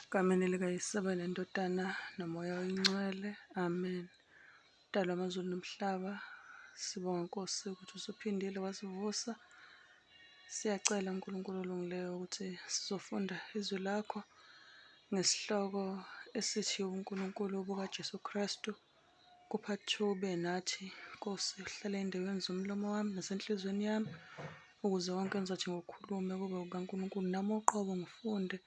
Egameni likaYise neNdodana noMoya oyiNgcwele. Amen. Mdali wamazulu nomhlaba, sibonga Nkosi ukuthi usuphindile wasivusa. Siyacela uNkulunkulu olungileyo ukuthi sizofunda izwi lakho ngesihloko esithi uNkulunkulu bukaJesu Kristu. Kupha 2 ube nathi Nkosi, uhlale endaweni zomlomo wami nasenhliziyweni yami ukuze konke engizothi ngikukhulume kube kukaNkulunkulu nami uqobo ngifunde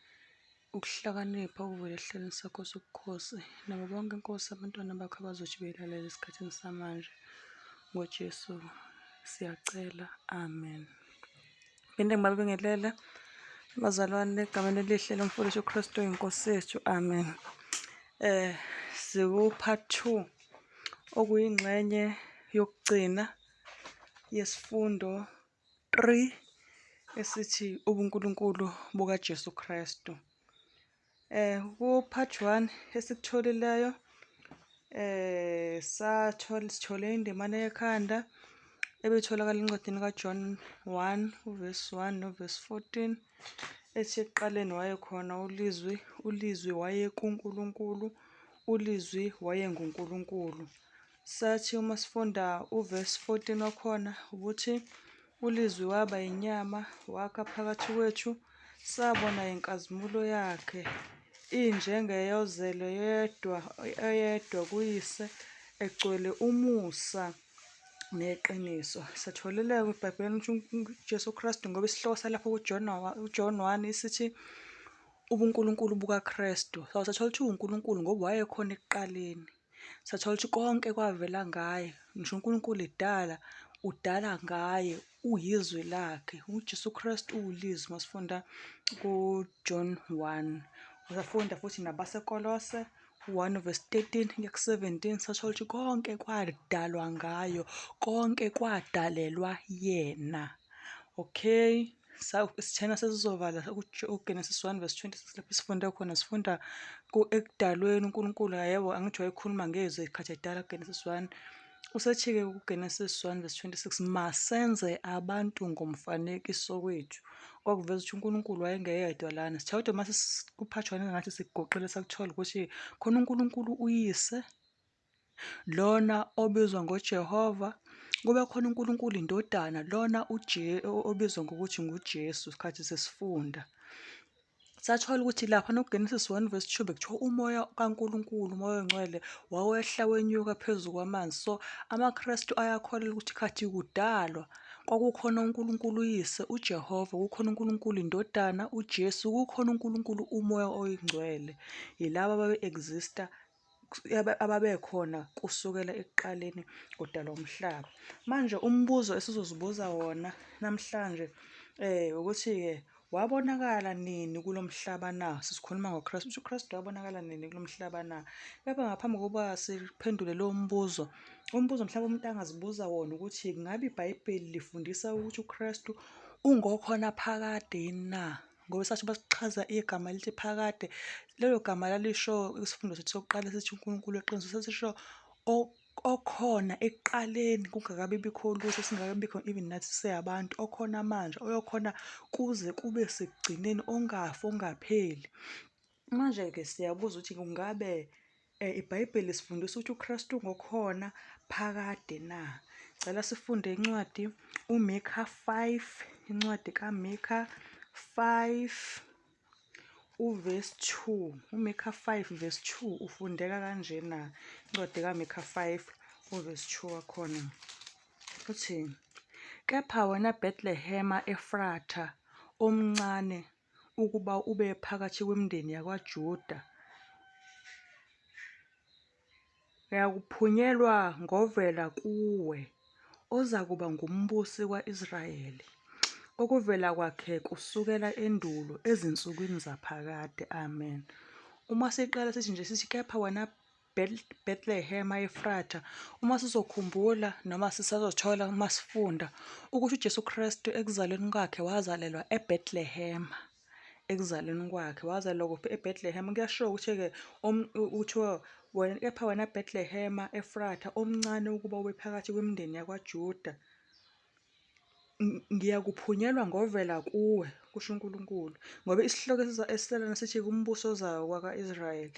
ukuhlakanipha okuvela esihlalweni sakho sobukhosi nabo bonke Nkosi abantwana bakho abazothi beyilalela esikhathini samanje. NgoJesu siyacela, amen. Phinde ngibabingelele bazalwane egameni elihle lomfowethu uKristu inkosi yethu, amen. Siku part 2 okuyingxenye yokugcina yesifundo 3 esithi ubuNkulunkulu bukaJesu Kristu. Ku part 1 esikutholileyo sathola sithole indimana yekhanda ebitholakala encwadini kaJohn 1 uverse 1 noverse 14 ethi ekuqaleni wayekhona uLizwi, uLizwi wayekuNkulunkulu, uLizwi wayenguNkulunkulu. Sathi uma sifunda uverse 14 wakhona ukuthi uLizwi waba yinyama wakha phakathi kwethu sabona inkazimulo yakhe injengeyozelwe yedwa eyedwa kuyise egcwele umusa neqiniso. Satholeleka eBhayibhelini ukuthi uJesu Kristu ngoba isihloko salapho kuJohn uJohn 1 isithi ubuNkulunkulu bukaKristu. So sathola ukuthi uwuNkulunkulu ngoba wayekhona ekuqaleni. Sathola ukuthi konke kwavela ngaye. Ngisho uNkulunkulu edala, udala ngaye, uyizwi lakhe. UJesu Kristu uwulizwi masifunda kuJohn 1. Safunda futhi nabaseKolose 1 verse 13 kuya ku-17 sathola ukuthi konke kwadalwa ngayo, konke kwadalelwa yena. Okay. Sithena sesizovala uGenesis 1 verse 26 lapho sifunde khona sifunda ekudalweni uNkulunkulu yebo angithi wayekhuluma ngezwe ikhathi edala kuGenesis 1 usethi-ke kuGenesis 1 verse 26 masenze abantu ngomfanekiso wethu kwakuveza ukuthi uNkulunkulu wayengeyedwa lana sithe kodwa mase kuphathwane ngathi sikugoqile sakuthola ukuthi khona uNkulunkulu uyise lona obizwa ngoJehova, kube khona uNkulunkulu iNdodana, lona obizwa ngokuthi nguJesu isikhathi sesifunda. Sathola ukuthi lapha noGenesis 1 verse 2 bekuthiwa umoya kaNkulunkulu, umoya ongcwele wawehla wenyuka phezu kwamanzi. So amaKristu ayakholelwa ukuthi khathi kudalwa kwakukhona uNkulunkulu uYise, uJehova, kukhona uNkulunkulu iNdodana, uJesu, kukhona uNkulunkulu umoya oyingcwele. Yilaba ababe-exista ababekhona kusukela ekuqaleni kudalwa umhlaba. Manje umbuzo esizozibuza wona namhlanje ukuthi-ke wabonakala nini kulo mhlaba na? Sisikhuluma ngoKristu, ukuthi uKristu wabonakala nini kulo mhlaba na? Kepha ngaphambi kokuba siphendule lowo mbuzo, umbuzo mhlawumbe umuntu angazibuza wona ukuthi ngabe iBhayibheli lifundisa ukuthi uKristu ungokhona phakade yini na? Ngoba sathi basichaza igama elithi phakade, lelo gama lalisho isifundo sethu sokuqala sithi uNkulunkulu weqiniso sasisho okhona ekuqaleni kungakabi bikho lutho singakabikho even nathi singabantu okhona manje oyokhona kuze kube sekugcineni ongafi ongapheli. Manje-ke siyabuza ukuthi kungabe iBhayibheli lisifundisa ukuthi uKristu ngokhona phakade na? Cela sifunde incwadi uMika 5, incwadi kaMika 5 uverse 2. UMika 5 verse 2 ufundeka kanjena. Incwadi kaMika 5 uverse 2 wakhona. Uthi, kepha wena Bethlehema Efratha omncane ukuba ube phakathi kwemindeni yakwaJuda. Uyakuphunyelwa ngovela kuwe, ozakuba ngumbusi kwa-Israyeli, okuvela kwakhe kusukela endulo, ezinsukwini zaphakade. Amen. Uma siqala sithi nje sithi kepha wena Bethlehema Efratha, uma sizokhumbula noma sisazothola uma sifunda ukuthi uJesu Kristu ekuzalweni kwakhe wazalelwa eBethlehema. Ekuzalweni kwakhe wazalelwa kuphi? eBethlehema. Kuyasho ukuthi-ke kuthiwa wena kepha wena Bethlehema Efratha omncane ukuba ube phakathi kwemindeni yakwaJuda. Ngiyakuphunyelwa ngovela kuwe, kusho uNkulunkulu. Ngoba isihloko esiselana sithi kumbuso ozayo wakwa-Israyeli.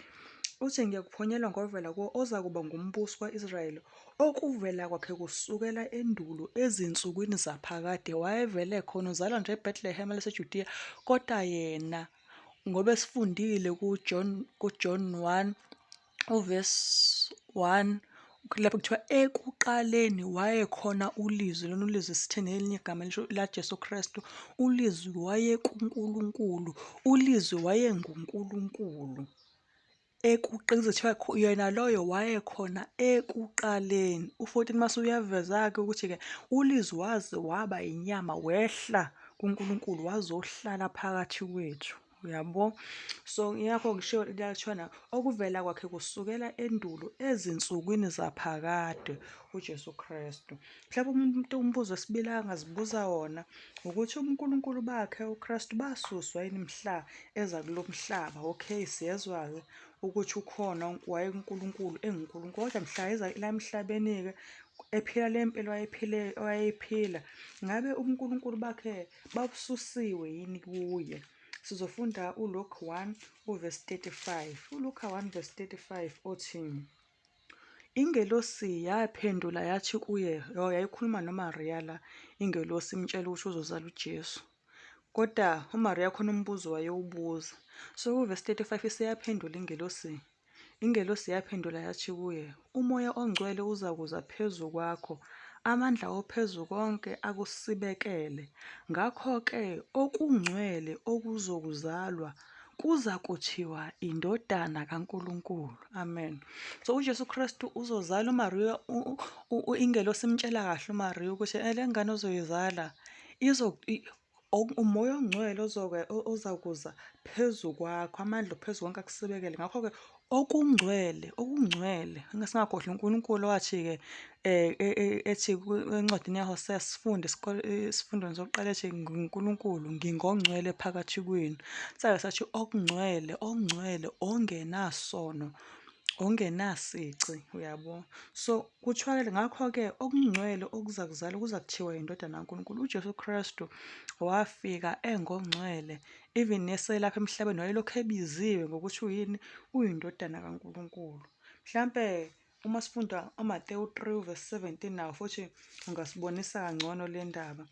Uthi ngiyakuphunyelwa ngovela kuwe ozakuba ngumbusi kwa-Israyeli, okuvela kwakhe kusukela endulo ezinsukwini zaphakade. Wayevele khona uzalwa nje eBethlehema laseJudiya, kodwa yena ngoba sifundile kuJohn 1 uvesi 1 lapho kuthiwa ekuqaleni wayekhona uLizwi, lona uLizwi sithe nelinye igama lisho laJesu Kristu. ULizwi wayekuNkulunkulu, uLizwi wayenguNkulunkulu. Kuthiwa yena loyo wayekhona ekuqaleni. U-14 mase uyaveza-ke ukuthi-ke uLizwi waze waba inyama wehla kuNkulunkulu wazohlala phakathi kwethu. Uyabo? So ingakho ngisho kuyathiwa okuvela kwakhe kusukela endulo ezinsukwini zaphakade uJesu Kristu. Mhlawumbe umuntu umbuzo wesibili angazibuza wona ukuthi ubuNkulunkulu bakhe uKristu basuswa yini mhla eza kulo mhlaba. Okay, siyezwa-ke ukuthi ukhona wayenguNkulunkulu enguNkulunkulu kodwa mhla eza la emhlabeni-ke ephila le mpilo awayeyiphila, ngabe ubuNkulunkulu bakhe babususiwe yini kuye? Sizofunda uLuke 1 uvesi 35. ULuka 1 verse 35 othi Ingelosi yaphendula yathi kuye, oh, yayikhuluma noMariya la, ingelosi imtshela ukuthi uzozala uJesu. Kodwa uMariya khona umbuzo wayewubuza. So kuvesi 35 iseyaphendula ingelosi. Ingelosi yaphendula yathi kuye, uMoya oNgcwele uzakuza phezu kwakho, amandla oPhezukonke akusibekele. Ngakho-ke okungcwele okuzokuzalwa kuzakuthiwa iNdodana kaNkulunkulu. Amen. So uJesu Kristu uzozala uMariya, ingelosi imtshela kahle uMariya ukuthi eh, le ngane ozoyizala uMoya oNgcwele ozoke ozakuza phezu kwakho, amandla ophezu konke akusibekele. Ngakho-ke okungcwele, okungcwele, singakhohlwa uNkulunkulu owathi-ke ethi encwadini yaHosea sifunde esifundweni sokuqala ethi nguNkulunkulu ngingongcwele phakathi kwenu. Sake sathi okungcwele, ongcwele, ongenasono, ongenasici, uyabo. So kuthiwa-ke ngakho-ke okungcwele okuza kuzalwa kuza kuthiwa indodana kaNkulunkulu. UJesu Kristu wafika engongcwele even eselapha emhlabeni wayelokhu ebiziwe ngokuthi uyini, uyindodana kaNkulunkulu. Mhlampe uma sifunda uMatewu 3 verse 17 nawo futhi ungasibonisa kangcono le ndaba.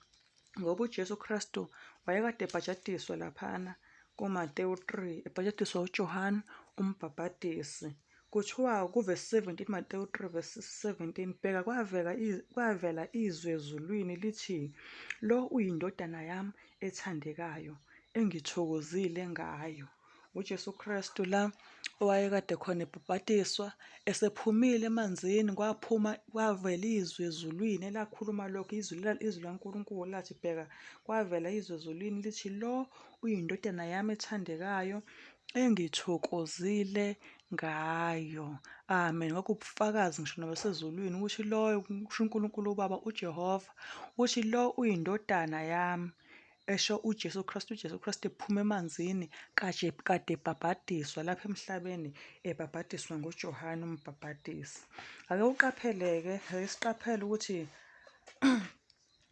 Ngoba uJesu Kristu wayekade ebhajadiswa laphana kuMatewu 3, ebhajadiswa uJohane umbhabhadisi. Kuthiwa kuvesi 17, Matewu 3 verse 17, bheka kwavela, kwavela izwi ezulwini lithi, lo uyindodana yami ethandekayo, engithokozile ngayo. UJesu Kristu la owayekade khona ebhabhadiswa esephumile emanzini kwaphuma kwavela izwi ezulwini elakhuluma lokho izwi izwi laNkulunkulu lathi bheka kwavela izwi ezulwini lithi lo uyindodana yami ethandekayo engithokozile ngayo. Amen. Kwakubufakazi ngisho nabasezulwini ukuthi loyo kusho uNkulunkulu uBaba uJehova ukuthi lo uyindodana yami esho uJesu Kristu, uJesu Kristu ephuma emanzini kaje kade ebhabhadiswa lapha emhlabeni ebhabhadiswa nguJohane umbhabhadisi. Ake uqapheleke, ake siqaphele ukuthi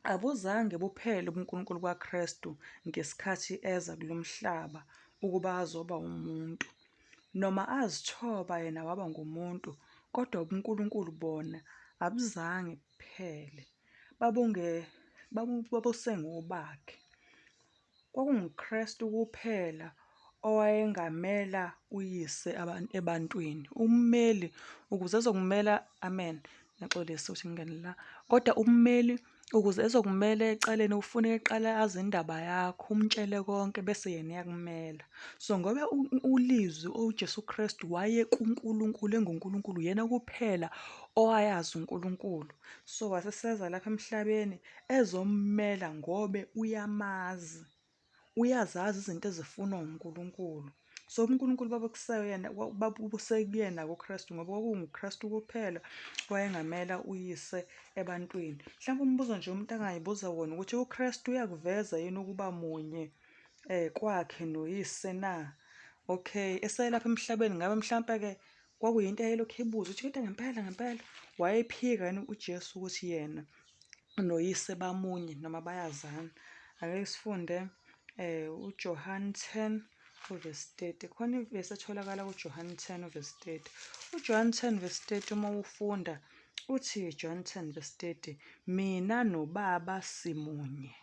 abuzange buphele ubuNkulunkulu bukaKristu ngesikhathi eza kulo mhlaba ukuba azoba umuntu. Noma azithoba yena waba ngumuntu, kodwa ubuNkulunkulu bona abuzange buphele. Babusengobakhe. KwakunguKristu kuphela owayengamela uYise ebantwini. Ummeli ukuze ezokumela, amen, ngiyaxolisa ukuthi ngingene la, kodwa ummeli ukuze ezokumela ecaleni kufuneka eqale azi indaba yakho, umtshele konke bese yena uyakumela. So ngoba uLizwi uJesu Kristu wayekuNkulunkulu enguNkulunkulu, uyena kuphela owayazi uNkulunkulu. So waseseza lapha emhlabeni ezommela ngobe uyamazi. Uyazazi izinto ezifunwa uNkulunkulu. So uNkulunkulu babukuseyena babusekuyena kuKristu ngoba kwakunguKristu kuphela owayengamela uyise ebantwini. Mhlawumbe umbuzo nje umuntu angayibuza wona ukuthi uKristu uyakuveza yini ukuba munye kwakhe noyise na? Okay, eselapha emhlabeni ngabe mhlampe-ke kwakuyinto ayelokhu ebuza ukuthi kodwa ngempela ngempela wayephika yini uJesu ukuthi yena noYise bamunye noma bayazana. Ake sifunde uJohane 10 uvesi 30. Khona ivesi etholakala kuJohane 10 uvesi 30. UJohane 10 verse 30 uma ufunda uthi John 10 verse 30, mina noBaba simunye.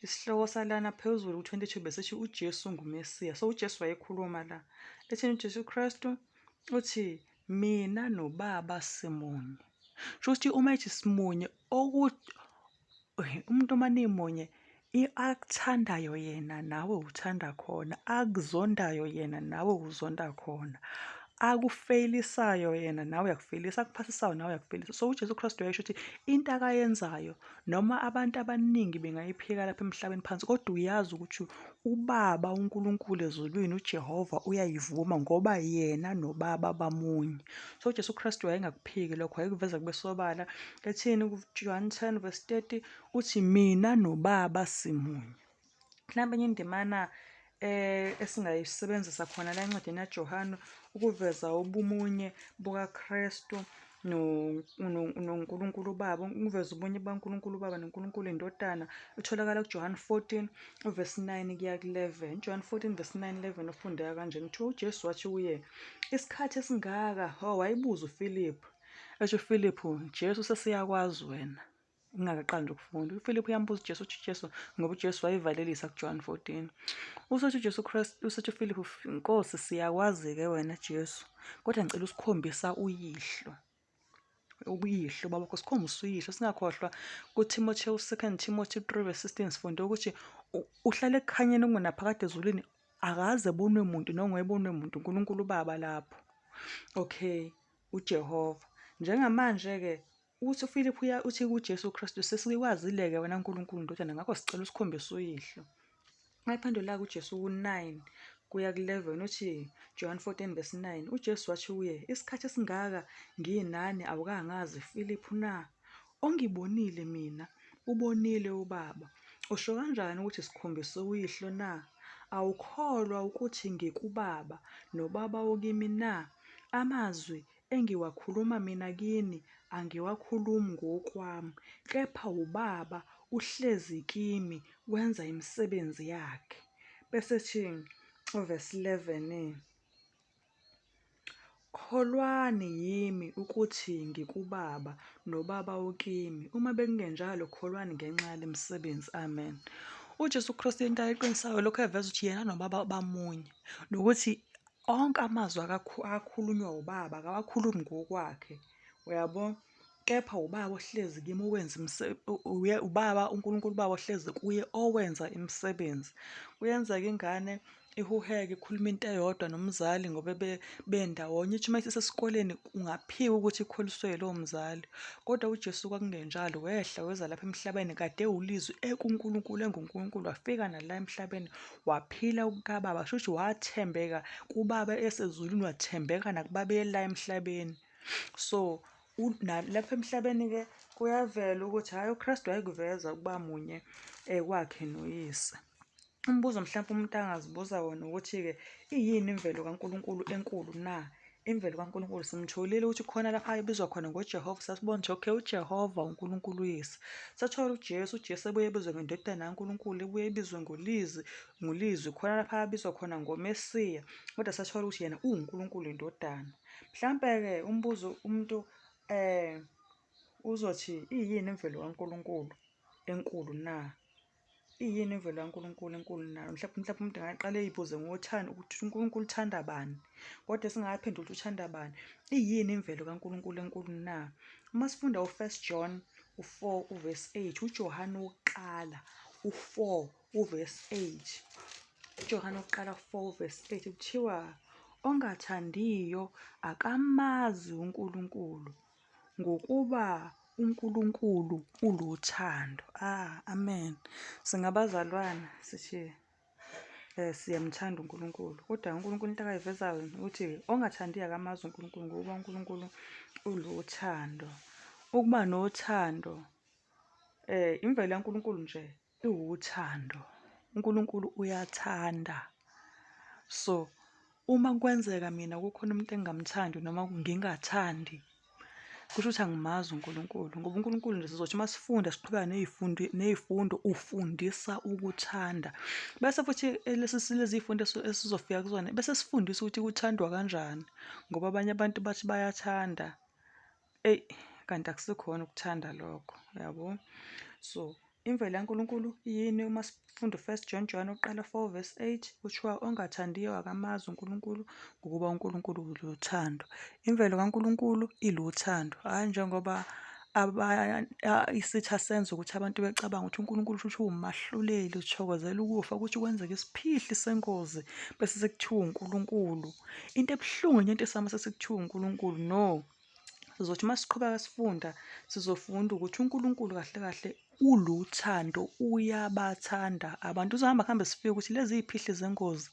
Isihloko salana phezulu ku-22 besithi uJesu nguMesiya. So uJesu wayekhuluma la. Ethini uJesu Kristu? Uthi mina noBaba simunye. Sho ukuthi uma ethi simunye umuntu uma nimunye akuthandayo yena nawe uthanda khona, akuzondayo yena nawe uzonda khona, akufeyilisayo yena nawe uyakufeyilisa, akuphasisayo nawe uyakufeyilisa. So uJesu Kristu wayesho ukuthi into akayenzayo Noma abantu abaningi bengayiphika lapha emhlabeni phansi, kodwa uyazi ukuthi uBaba uNkulunkulu ezulwini uJehova uyayivuma ngoba yena noBaba bamunye. So uJesu Kristu wayengakuphiki lokho, wayekuveza kube sobala. Ethini kuJohn 10 verse 30 uthi mina noBaba simunye. Mhlawumbe enye indimana esingayisebenzisa khona la encwadini kaJohane ukuveza ubumunye bukaKristu noNkulunkulu uBaba, ukuveza ubunye bukaNkulunkulu uBaba noNkulunkulu iNdodana, itholakala kuJohane 14 uvesi 9 kuya ku-11. UJohane 14 verse 9 11 ufundeka kanjena, kuthiwa uJesu wathi kuye, isikhathi esingaka, oh wayibuza uFiliphu, esho uFiliphu, Jesu sesiyakwazi wena. Ngingakaqali nje ukufunda. UFiliphu uyambuza uJesu uthi uJesu ngoba uJesu wayivalelisa kuJohn 14. Usethi uJesu Kristu usethi uFiliphu Nkosi siyakwazi-ke wena Jesu kodwa ngicela usikhombisa uyihlo. Uyihlo baba sikhombisa uyihlo singakhohlwa kuTimothewu 2 Timothy 3 verse 16 sifunde ukuthi uhlale ekukhanyeni okungunaphakade ezulwini akaze bonwe muntu nongwebonwe muntu uNkulunkulu uBaba lapho. Okay, uJehova. Njengamanje-ke Uthi uFiliphu uya uthi kuJesu Kristu, sesikwazile-ke wena Nkulunkulu ndodana, ngakho sicela usikhombise uyihlo. Wayiphendula-ke uJesu ku-9 kuya ku-11 uthi John 14 verse 9 uJesu wathi kuye, isikhathi esingaka nginani awukangazi Filiphu na? Ongibonile mina ubonile uBaba. Usho kanjani ukuthi sikhombise uyihlo na? Awukholwa ukuthi ngikuBaba noBaba ukimi na? Amazwi Engiwakhuluma mina kini angiwakhulumi ngokwami, kepha uBaba uhlezi kimi wenza imisebenzi yakhe. Bese ethi uvesi 11, Kholwani yimi ukuthi ngikuBaba noBaba ukimi, uma bekungenjalo kholwani ngenxa yale misebenzi. Amen. UJesu Kristu into ayiqinisayo lokhu eveza ukuthi yena noBaba bamunye nokuthi Onke amazwi akhulunywa uBaba akawakhulumi ngokwakhe, uyabo? Kepha uBaba ohlezi kimi owenza uBaba uNkulunkulu uBaba ohlezi kuye owenza imisebenzi. Kuyenzeka ingane ihuheke ikhulume into eyodwa nomzali ngoba bendawonye, ithi uma isesesikoleni ungaphika ukuthi ikhuliswe yilowo mzali. Kodwa uJesu kwakungenjalo, wehla weza lapha emhlabeni kade ewulizwi ekuNkulunkulu enguNkulunkulu, wafika nala emhlabeni Waphila kukababa, shuthi wathembeka kubaba esezulwini, wathembeka nakubaba ela emhlabeni. So lapha emhlabeni-ke kuyavela ukuthi hhayi uKristu wayekuveza ukuba munye kwakhe noYise. Umbuzo mhlawumpe umuntu angazibuza wona ukuthi-ke iyini imvelo kaNkulunkulu enkulu na? Imvelo kaNkulunkulu simtholile ukuthi khona lapha ebizwa khona ngoJehova, sasibona ukuthi okay uJehova uNkulunkulu uYise. Sathola uJesu, uJesu ebuye ebizwe ngendodana kaNkulunkulu, ebuye ebizwe ngoLizwi, ngoLizwi, khona lapha abizwa khona ngoMesiya, kodwa sathola ukuthi yena uwuNkulunkulu indodana. Mhlampe-ke umbuzo umuntu uzothi iyini imvelo kaNkulunkulu enkulu na? Iyini imvelo kaNkulunkulu enkulu na? Mhlawumbe mhlawumbe umuntu angaqale eyibuze ngothando ukuthi uNkulunkulu uthanda bani, kodwa singakaphenduli ukuthi uthanda bani, iyini imvelo kaNkulunkulu enkulu na? Uma sifunda u-First John u-4 uvesi 8, uJohane wokuqala u-4 uvesi 8, uJohane wokuqala 4 uvesi 8 kuthiwa ongathandiyo akamazi uNkulunkulu Ngokuba uNkulunkulu uluthando. Ah, amen. Singabazalwane sithi siyamthanda uNkulunkulu, kodwa uNkulunkulu into akayivezayo ukuthi ongathandi akamazi uNkulunkulu ngokuba uNkulunkulu uluthando. Ukuba nothando imvelo kaNkulunkulu nje iwuthando. UNkulunkulu uyathanda. So, uma kwenzeka mina kukhona umuntu engingamthandi noma ngingathandi, Kusho ukuthi angimazi uNkulunkulu ngoba uNkulunkulu nje sizothi uma sifunda siqhubeka ney'fundo ney'fundo ufundisa ukuthanda. Bese futhi lesi lezi y'fundo esizofika kuzona bese sifundisa ukuthi kuthandwa kanjani ngoba abanye abantu bathi bayathanda eyi kanti akusikhona ukuthanda lokho yabo. So Imvelo yaNkulunkulu iyini? Uma sifunda u-First John, John wokuqala 4 verse 8, kuthiwa ongathandiyo akamazi uNkulunkulu ngokuba uNkulunkulu uluthando. Imvelo kaNkulunkulu iluthando, hhayi njengoba isitha senza ukuthi abantu becabanga ukuthi uNkulunkulu shuthi uwumahluleli, uthokozela ukufa, ukuthi kwenzeka isiphihli sengozi bese sekuthiwa uNkulunkulu. Into ebuhlungu enye into esama sesekuthiwa uNkulunkulu, no. Sizothi uma siqhubeka sifunda sizofunda ukuthi uNkulunkulu kahle kahle uluthando uyabathanda abantu. Uzohamba kuhambe sifike ukuthi lezi y'phihli zengozi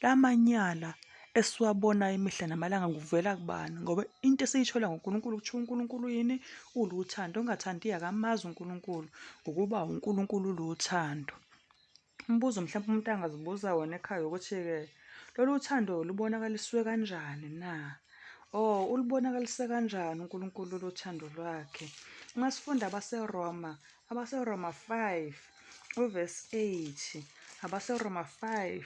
lamanyala esiwabonayo imihla namalanga kuvela kubani ngoba into esiyithola ngoNkulunkulu kuthiwa uNkulunkulu yini uluthando ongathandiyo akamazi uNkulunkulu ngokuba uNkulunkulu uluthando. Umbuzo mhlawumpe umuntu angazibuza wona ekhaya ukuthi-ke lolu thando lubonakaliswe kanjani na? Oh, ulubonakalise kanjani uNkulunkulu lolu thando lwakhe? Uma sifunda abaseRoma, abaseRoma 5 uvesi 8, abaseRoma 5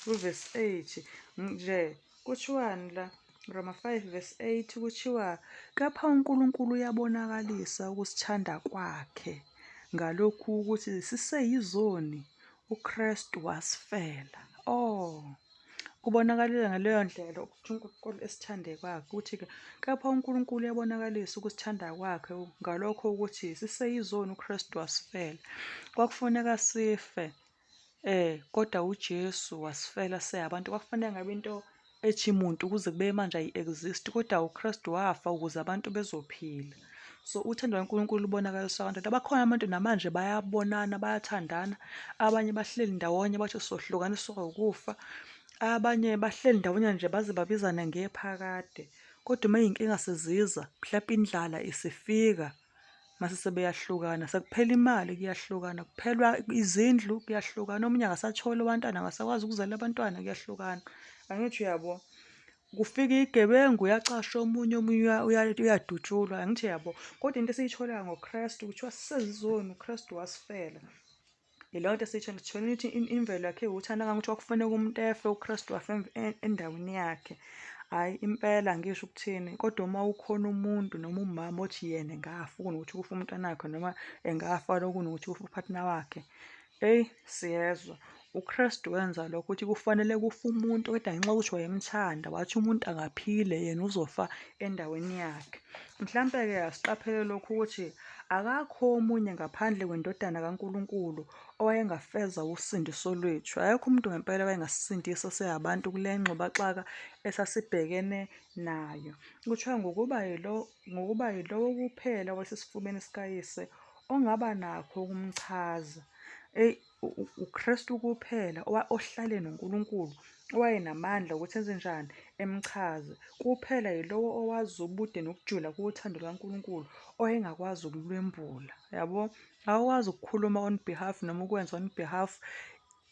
uvesi 8 nje kuthiwani la? Roma 5 verse 8 kuthiwa kepha uNkulunkulu uyabonakalisa ukusithanda kwakhe ngalokhu ukuthi siseyizoni uKristu wasifela. Oh, kubonakalile ngaleyo ndlela ukuthi uNkulunkulu esithande kwakhe ukuthi-ke kepha uNkulunkulu uyabonakalisa ukusithanda kwakhe ngalokho ukuthi siseyizoni uKristu wasifela. Kwakufuneka sife Kodwa uJesu wasifela singabantu. Kwakufanele ngabe into ethi muntu kuze kube manje ayi-exist, kodwa uKristu wafa ukuze abantu bezophila. So uthando lukaNkulunkulu lubonakaliswa kanjalo. Bakhona abantu namanje bayabonana, bayathandana, abanye bahleli ndawonye bathi sohlukaniswa ukufa, abanye bahleli ndawonye nje baze babizane ngephakade. Kodwa uma iy'nkinga seziza, mhlampe indlala isifika, mase sebeyahlukana sekuphela imali kuyahlukana kuphelwa izindlu kuyahlukana omunye akasatholi abantwana akasakwazi ukuzala abantwana kuyahlukana angithi uyabo kufika igebengu uyacasha omunye omunye uyadutshulwa angithi yabo kodwa into esiyitholayo ngoKristu kuthiwa sisezizoni uKristu wasifela. Yileyo nto esiyithola sithola ukuthi imvelo yakhe iwuthanda kangokuthi kwakufuneka umuntu efe uKristu wafa endaweni yakhe. Hhayi impela angisho ukuthini kodwa uma ukhona umuntu noma umama othi yena engafa kunokuthi kufe umntanakhe noma engafa kunokuthi kufe uphathina wakhe, eyi siyezwa. UKristu wenza lokho ukuthi kufanele kufe umuntu kodwa ngenxa yokuthi wayemthanda wathi umuntu akaphile yena uzofa endaweni yakhe. Mhlampe-ke asiqaphele lokhu ukuthi akakho omunye ngaphandle kweNdodana kaNkulunkulu owayengafeza usindiso lwethu. Akekho umuntu ngempela owayengasisindisa singabantu kule ngxubaxaka esasibhekene nayo. Kuthiwa ngokuba yilo ngokuba yilowo kuphela owayesesifubeni sikaYise ongaba nakho ukumchaza. Eyi uKristu kuphela ohlale noNkulunkulu owayenamandla ukuthi enze njani emchaze. Kuphela yilowo owazi ubude nokujula kothando lukaNkulunkulu oyengakwazi ukulwembula. Yabo? Awukwazi ukukhuluma on behalf noma ukwenza on behalf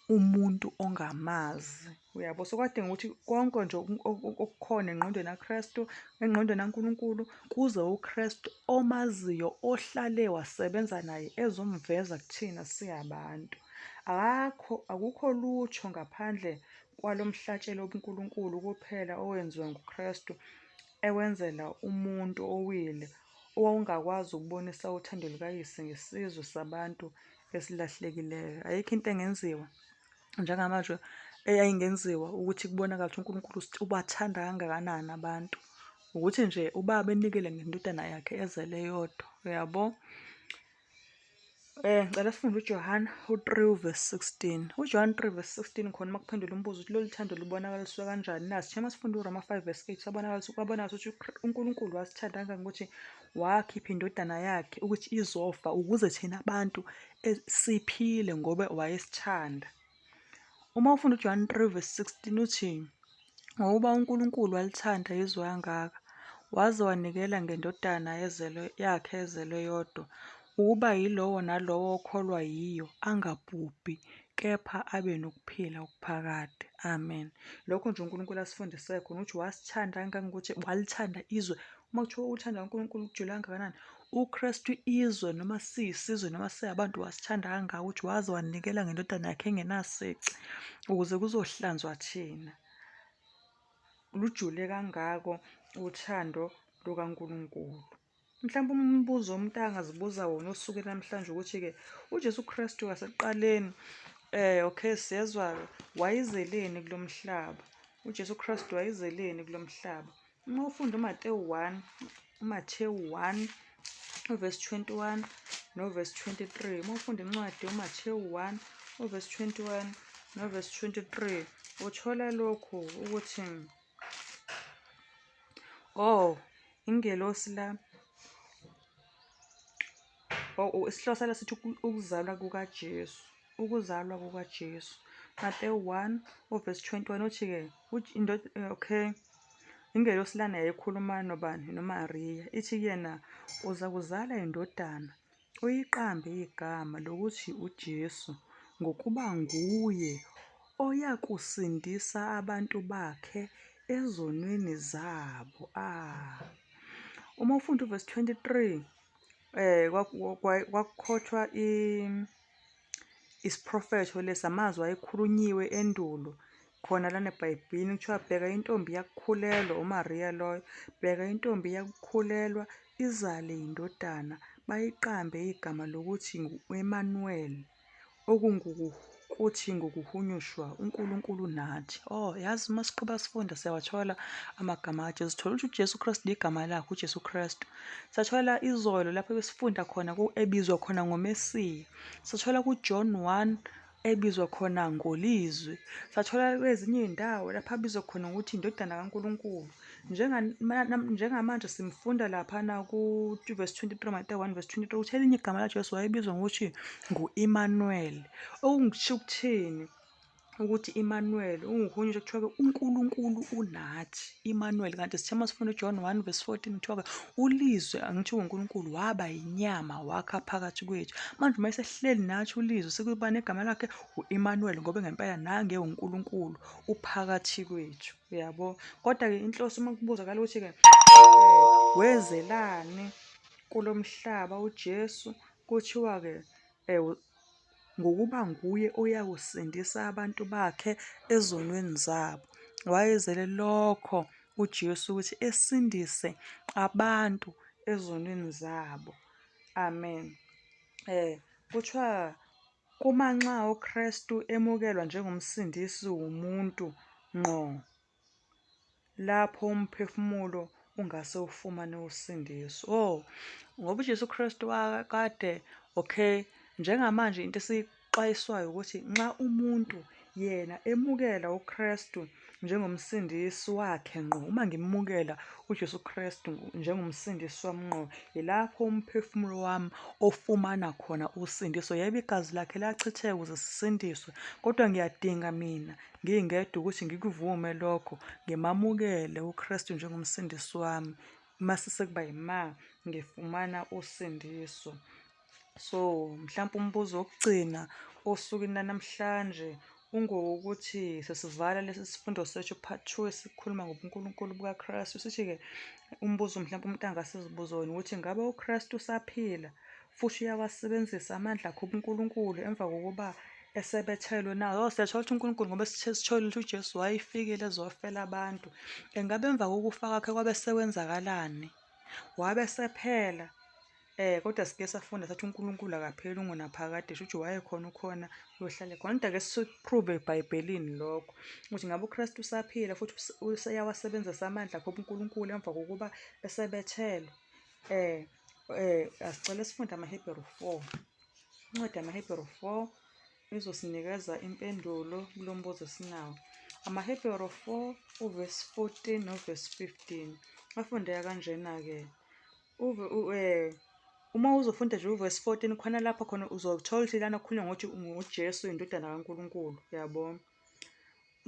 umuntu ongamazi. Uyabo? So kwadinga ukuthi konke nje okukhona engqondweni kaKristu, engqondweni kaNkulunkulu, kuze uKristu omaziyo ohlale wasebenza naye ezomveza kuthina singabantu. Akakho, akukho lutho ngaphandle kwalo mhlatshelo wobuNkulunkulu kuphela owenziwa nguKristu ewenzela umuntu owile owawungakwazi ukubonisa uthando lukaYise ngesizwe sabantu esilahlekileyo. Ayikho into engenziwa njengamanje eyayingenziwa ukuthi kubonakale ukuthi uNkulunkulu ubathanda kangakanani abantu. Ukuthi nje ubaba enikele ngendodana yakhe ezele yodwa, uyabo? Ngicela sifunde uJohane u-3 verse 16. UJohane 3 verse 16 khona uma kuphendula umbuzo ukuthi lolu thando lubonakaliswe kanjani na? Sithe uma sifunda uRoma 5 verse 8 sabonakalisa kwabonakala ukuthi uNkulunkulu wasithanda kangangokuthi wakhipha indodana yakhe ukuthi izofa ukuze thina abantu siphile ngoba wayesithanda. Uma ufunda uJohane 3 verse 16 uthi ngokuba uNkulunkulu walithanda izwe kangaka waze wanikela ngendodana ezelwe yakhe ezelwe yodwa ukuba yilowo nalowo okholwa yiyo angabhubhi kepha abe nokuphila okuphakade. Amen. Lokho nje uNkulunkulu asifundise khona ukuthi wasithanda kangangokuthi walithanda izwe. Uma kuthiwa uthanda uNkulunkulu kujule kangakanani, uKristu izwe noma siyisizwe noma singabantu wasithanda kangaka ukuthi waze wanikela ngendodana yakhe engenasici ukuze kuzohlanzwa thina. Lujule kangako uthando lukaNkulunkulu. Mhlawumbe umbuzo umuntu angazibuza wona osuke namhlanje ukuthi-ke uJesu Kristu wasekuqaleni okay siyezwa wayezeleni kulo mhlaba? UJesu Kristu wayezeleni kulo mhlaba? Uma ufunda uMatewu 1, uMathewu 1 uvesi 21 novesi 23, uma ufunda incwadi uMathewu 1 uvesi 21 novesi 23 uthola lokhu ukuthi Oh, ingelosi la. Oh, isihloko sala sithi ukuzalwa kukaJesu. Ukuzalwa kukaJesu. Mateyu 1 uverse 21 uthi-ke okay. Ingelosi lana yayikhuluma nobani? NoMariya. Ithi kuyena uza kuzala indodana Uyiqambe igama lokuthi uJesu, ngokuba nguye oyakusindisa abantu bakhe ezonweni zabo. Ah. Uma ufunda uvesi 23 kwakukhothwa isiprofetho lesi amazwi ayekhulunyiwe endulo khona lana eBhayibhelini kuthiwa bheka intombi iyakukhulelwa uMariya loyo bheka intombi iyakukhulelwa izale indodana bayiqambe igama lokuthi ngu-Emanuweli okungukuthi ngokuhunyushwa uNkulunkulu nathi. Oh, yazi uma siqhuba sifunda siyawathola amagama kaJesu. Sithola ukuthi uJesu Kristu ligama lakhe uJesu Kristu. Sathola izolo lapho besifunda khona ebizwa khona ngoMesiya. Sathola kuJohn 1 ebizwa khona ngoLizwi. Sathola kwezinye iy'ndawo lapho abizwa khona ngokuthi indodana kaNkulunkulu. Njengamanje simfunda laphana ku-verse 23 Mateyu 1 verse 23 ukuthi elinye igama laJesu wayebizwa ngokuthi ngu-Emmanuel. Okungisho ukuthini? Ukuthi Emmanuel unguhunyusha kuthiwa-ke uNkulunkulu unathi Emmanuel kanti sithe uma sifunda uJohn 1 verse 14 kuthiwa-ke ulizwe angithi uNkulunkulu waba yinyama wakha phakathi kwethu manje uma esehleli nathi ulizwe sekuba negama lakhe u-Emmanuel ngoba ngempela nange uNkulunkulu uphakathi kwethu uyabo kodwa-ke inhloso uma kubuzakala ukuthi-ke wezelani kulo mhlaba uJesu kuthiwa-ke ngokuba nguye oyakusindisa abantu bakhe ezonweni zabo. Wayezele lokho uJesu ukuthi esindise abantu ezonweni zabo. Amen. Kuthiwa kumanxa uKristu emukelwa njengomsindisi womuntu ngqo. Lapho umphefumulo ungase ufumane usindiso. Oh, ngoba uJesu Kristu kade okay, njengamanje into esiyixwayiswayo ukuthi nxa umuntu yena emukela uKristu njengomsindisi wakhe ngqo, uma ngimukela uJesu Kristu njengomsindisi wami ngqo, yilapho umphefumulo wami ofumana khona usindiso. Yebo, igazi lakhe lachitheka ukuze sisindiswe, kodwa ngiyadinga mina Ngingedwa ukuthi ngikuvume lokho, ngimamukele uKristu njengoMsindisi wami, mase sekuba yima ngifumana usindiso. So, mhlampe umbuzo wokugcina osukwini lanamhlanje ungowokuthi sesivala lesi sifundo sethu part 2 esikhuluma ngobuNkulunkulu bukaKristu. Sithi-ke umbuzo mhlampe umuntu angase azibuze wona ukuthi ngabe uKristu usaphila futhi uyawasebenzisa amandla akhe obuNkulunkulu emva kokuba esebethelwe na? Oh, siyathola ukuthi uNkulunkulu ngoba sithola ukuthi uJesu wayefikile ezofela abantu. Engabe emva kokufa kwakhe kwabe sekwenzakalani? Wabe sephela. Kodwa sike safunda sathi uNkulunkulu akapheli ungunaphakade, sho ukuthi wayekhona ukhona uyohlale khona. Kodwa ke sikuprove eBhayibhelini lokho ukuthi ngabe uKristu usaphila futhi useyawasebenzisa amandla akhe obuNkulunkulu emva kokuba esebethelwe. Asicele sifunde amaHebheru 4. Incwadi yamaHebheru 4 izosinikeza impendulo kulo mbuzo esinawo. AmaHebheru 4 uvesi 14 novesi 15 afundeka kanjena-ke. Uma uzofunda nje uvesi 14 khona lapho khona uzothola ukuthi lana kukhulunywa ngokuthi nguJesu indodana kaNkulunkulu, uyabo.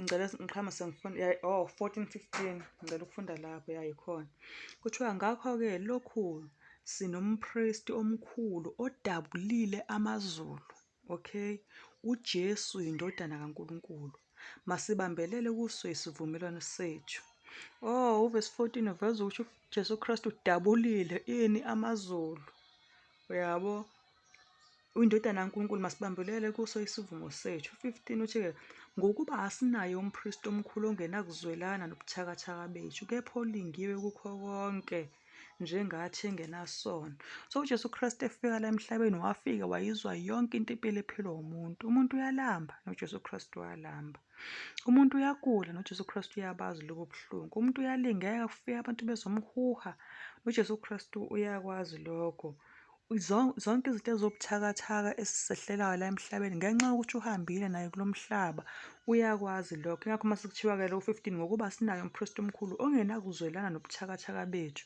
Ngicela ngiqhame sengifunda oh 14 15 ngicela ukufunda lapho ya yikhona. Kuthiwa ngakho-ke lokhu sinompristi omkhulu odabulile amazulu, okay? UJesu yiNdodana kaNkulunkulu. Masibambelele kuso isivumelwano sethu. Oh, uvesi 14 uveza ukuthi uJesu Kristu udabulile ini amazulu. Uyabo? Uyindodana kaNkulunkulu, masibambelele kuso isivumo sethu. 15 uthi-ke, ngokuba asinaye umpristi omkhulu ongenakuzwelana nobuthakathaka bethu, kepha olingiwe kukho konke njengathi engenasono. So uJesu Kristu efika la emhlabeni wafika wayizwa yonke into impilo ephilwa umuntu. Umuntu uyalamba noJesu Kristu walamba. Umuntu uyagula noJesu Kristu uyabazi lobo buhlungu. Umuntu uyalingeka kufika abantu bezomhuha noJesu Kristu uyakwazi lokho. Zonke izinto eziwubuthakathaka esizehlelayo la emhlabeni ngenxa yokuthi uhambile naye kulo mhlaba uyakwazi lokho. Ingakho uma sekuthiwa-ke lo 15 ngokuba sinaye umpristi omkhulu ongenakuzwelana nobuthakathaka bethu.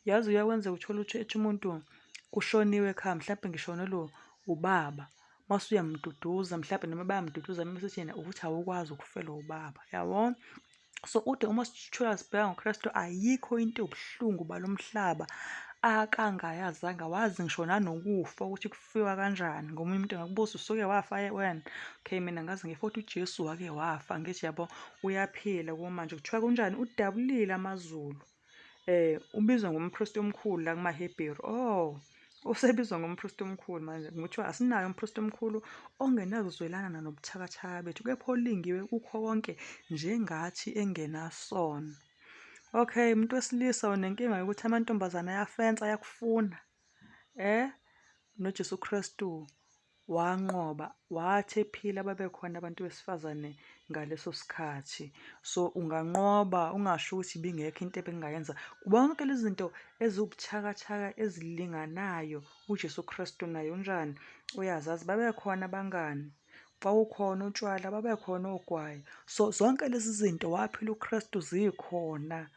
Yazi uyakwenzeka uthole ukuthi ethi umuntu kushoniwe ekhaya mhlampe ngishonelwe ubaba. Mase uyamduduza mhlampe noma bayamduduza uma sethi yena ukuthi awukwazi ukufelwa ubaba yabo. So ude uma sithula sibheka ngoKristu ayikho into ewubuhlungu balomhlaba akangayazanga wazi ngisho nanokufa ukuthi kufiwa kanjani ngomunye umuntu engakubuza usuke wafa wena okay mina ngaze ngife ukuthi uJesu wake wafa ngithi yabo uyaphila kumanje kuthiwa kunjani udabulile amazulu Ubizwa ngompristi omkhulu la kumaHebheru. Oh, usebizwa ngompristi omkhulu manje. Kuthiwa asinaye umpristi omkhulu ongenakuzwelana nobuthakathaka bethu, kepha olingiwe kukho konke njengathi engenasono. Okay, umuntu wesilisa unenkinga yokuthi amantombazane ayafensa ayakufuna. Eh, noJesu Kristu Wanqoba, wathi ephila babekhona abantu besifazane ngaleso sikhathi. So unganqoba ungasho ukuthi ibingekho into ebengingayenza. Bonke lezi zinto eziwubuthakathaka ezilinganayo uJesu Kristu naye unjani? Uyazazi. Babekhona abangani, kwawukhona utshwala, babekhona ogwayi. So zonke lezi zinto waphila uKristu zikhona.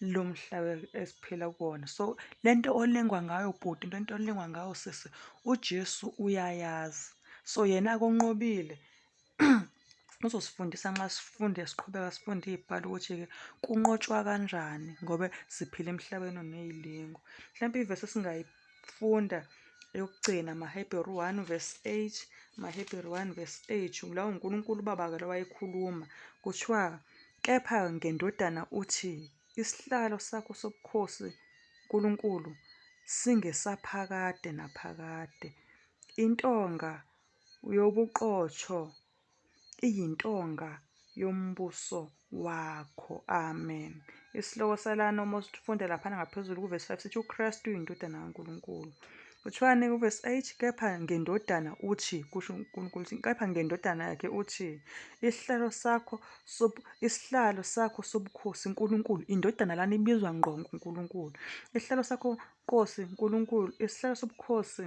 Lo mhlaba esiphila kuwona. So lento olingwa ngayo bhuti, lento olingwa ngayo sisi, uJesu uyayazi. So yena akonqobile uzosifundisa nxa sifunde siqhubeka sifunde iy'bhalo ukuthi-ke kunqotshwa kanjani ngoba siphila emhlabeni oney'lingo. Mhlampe ivesi esingayifunda eyokugcina amaHebheru 1 verse 8, amaHebheru 1 verse 8 la uNkulunkulu uBaba-ke lo wayekhuluma kuthiwa Kepha ngeNdodana uthi, Isihlalo sakho sobukhosi, Nkulunkulu, singesaphakade naphakade. Intonga yobuqotho iyintonga yombuso wakho. Amen. Isihloko salana uma usifunda laphana ngaphezulu kuvesi 5 sithi uKristu uyindodana kaNkulunkulu. Kuthiwani kuvesi 8? Kepha ngendodana uthi, kusho uNkulunkulu uthi, kepha ngendodana yakhe uthi, isihlalo sakho isihlalo sakho sobukhosi Nkulunkulu, indodana lana ibizwa ngqo nguNkulunkulu. Isihlalo sakho Nkosi Nkulunkulu, isihlalo sobukhosi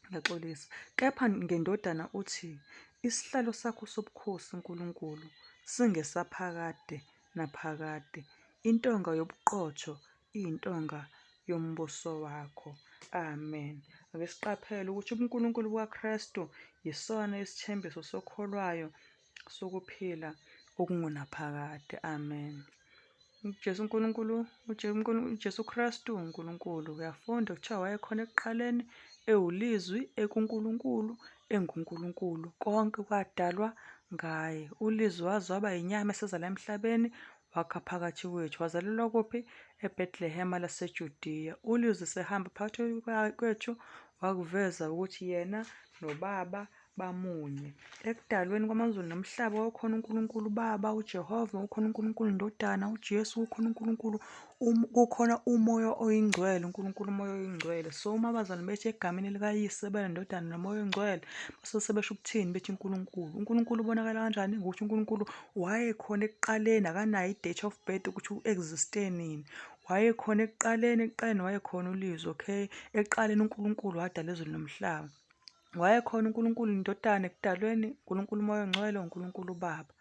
ngiyaxolisa. Kepha ngendodana uthi, isihlalo sakho sobukhosi Nkulunkulu singesaphakade naphakade. Intonga yobuqotho iyintonga yombuso wakho. Amen. Ake siqaphele ukuthi ubuNkulunkulu bukaKristu yisona isithembiso sokholwayo sokuphila okungunaphakade. Amen. UJesu uNkulunkulu, uJesu Kristu uNkulunkulu. Uyafunda kuthiwa wayekhona ekuqaleni ewulizwi ekuNkulunkulu enguNkulunkulu. Konke kwadalwa ngaye. ULizwi waze waba yinyama eseza la emhlabeni wakha phakathi kwethu. Wazalelwa kuphi? EBhetlehema laseJudiya. ULizwi sehamba phakathi kwethu wakuveza ukuthi yena noBaba bamunye. Ekudalweni kwamazulu nomhlaba kwakukhona uNkulunkulu uBaba, uJehova, kukhona uNkulunkulu iNdodana, uJesu, kukhona uNkulunkulu kukhona uMoya oyiNgcwele, uNkulunkulu uMoya oyiNgcwele. So uma abazali bethi egameni likaYise beneNdodana noMoya oyiNgcwele, basuke sebesho ukuthini bethi uNkulunkulu. UNkulunkulu ubonakala kanjani? Ngokuthi uNkulunkulu wayekhona ekuqaleni, akanayo i-date of birth ukuthi u-exist-e nini. Wayekhona ekuqaleni, ekuqaleni wayekhona uLizwi, okay. Ekuqaleni uNkulunkulu wadala izulu nomhlaba. Wayekhona uNkulunkulu iNdodana ekudalweni, uNkulunkulu uMoya oNgcwele, uNkulunkulu uBaba.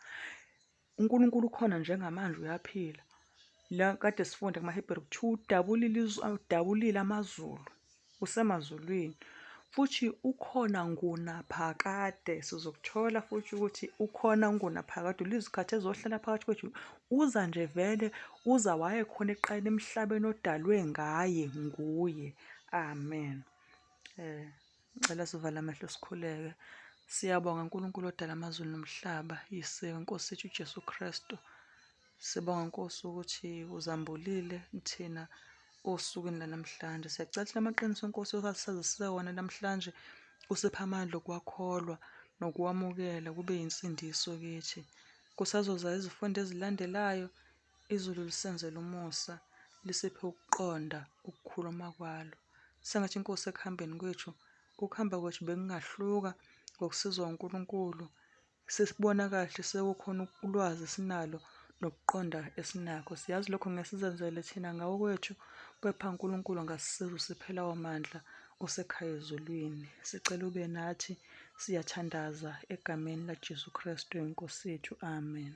UNkulunkulu ukhona njengamanje uyaphila. La kade sifunda kumaHebheru kuthiwa udabulile udabulile amazulu, usemazulwini. Futhi ukhona ngunaphakade. Sizokuthola futhi ukuthi ukhona ngunaphakade. Ulizikhathi ezohlala phakathi kwethu. Uza nje vele, uza wayekhona ekuqaleni emhlabeni odalwe ngaye nguye. Amen. Ngicela sivale amehlo sikhuleke. Siyabonga Nkulunkulu odala amazulu nomhlaba, Yise weNkosi yethu uJesu Kristu. Sibonga Nkosi ukuthi uzambulile kuthina osukwini lanamhlanje. Siyacela ukuthi lamaqiniso Nkosi osazise wona namhlanje usiphe amandla okuwakholwa nokuwamukela kube yinsindiso kithi. Kusazoza izifundo ezilandelayo, izulu lisenzele umusa, lisiphe ukuqonda ukukhuluma kwalo. Sengathi Nkosi ekuhambeni kwethu, ukuhamba kwethu bekungahluka ngokusizwa uNkulunkulu. Sesibona kahle sekukhona ulwazi esinalo nokuqonda esinakho. Siyazi lokho ngeke sizenzele thina ngawokwethu, kepha uNkulunkulu angasisiza usiphe lawo mandla osekhaya ezulwini. Sicela ube nathi, siyathandaza egameni laJesu Kristu iNkosi yethu. Amen.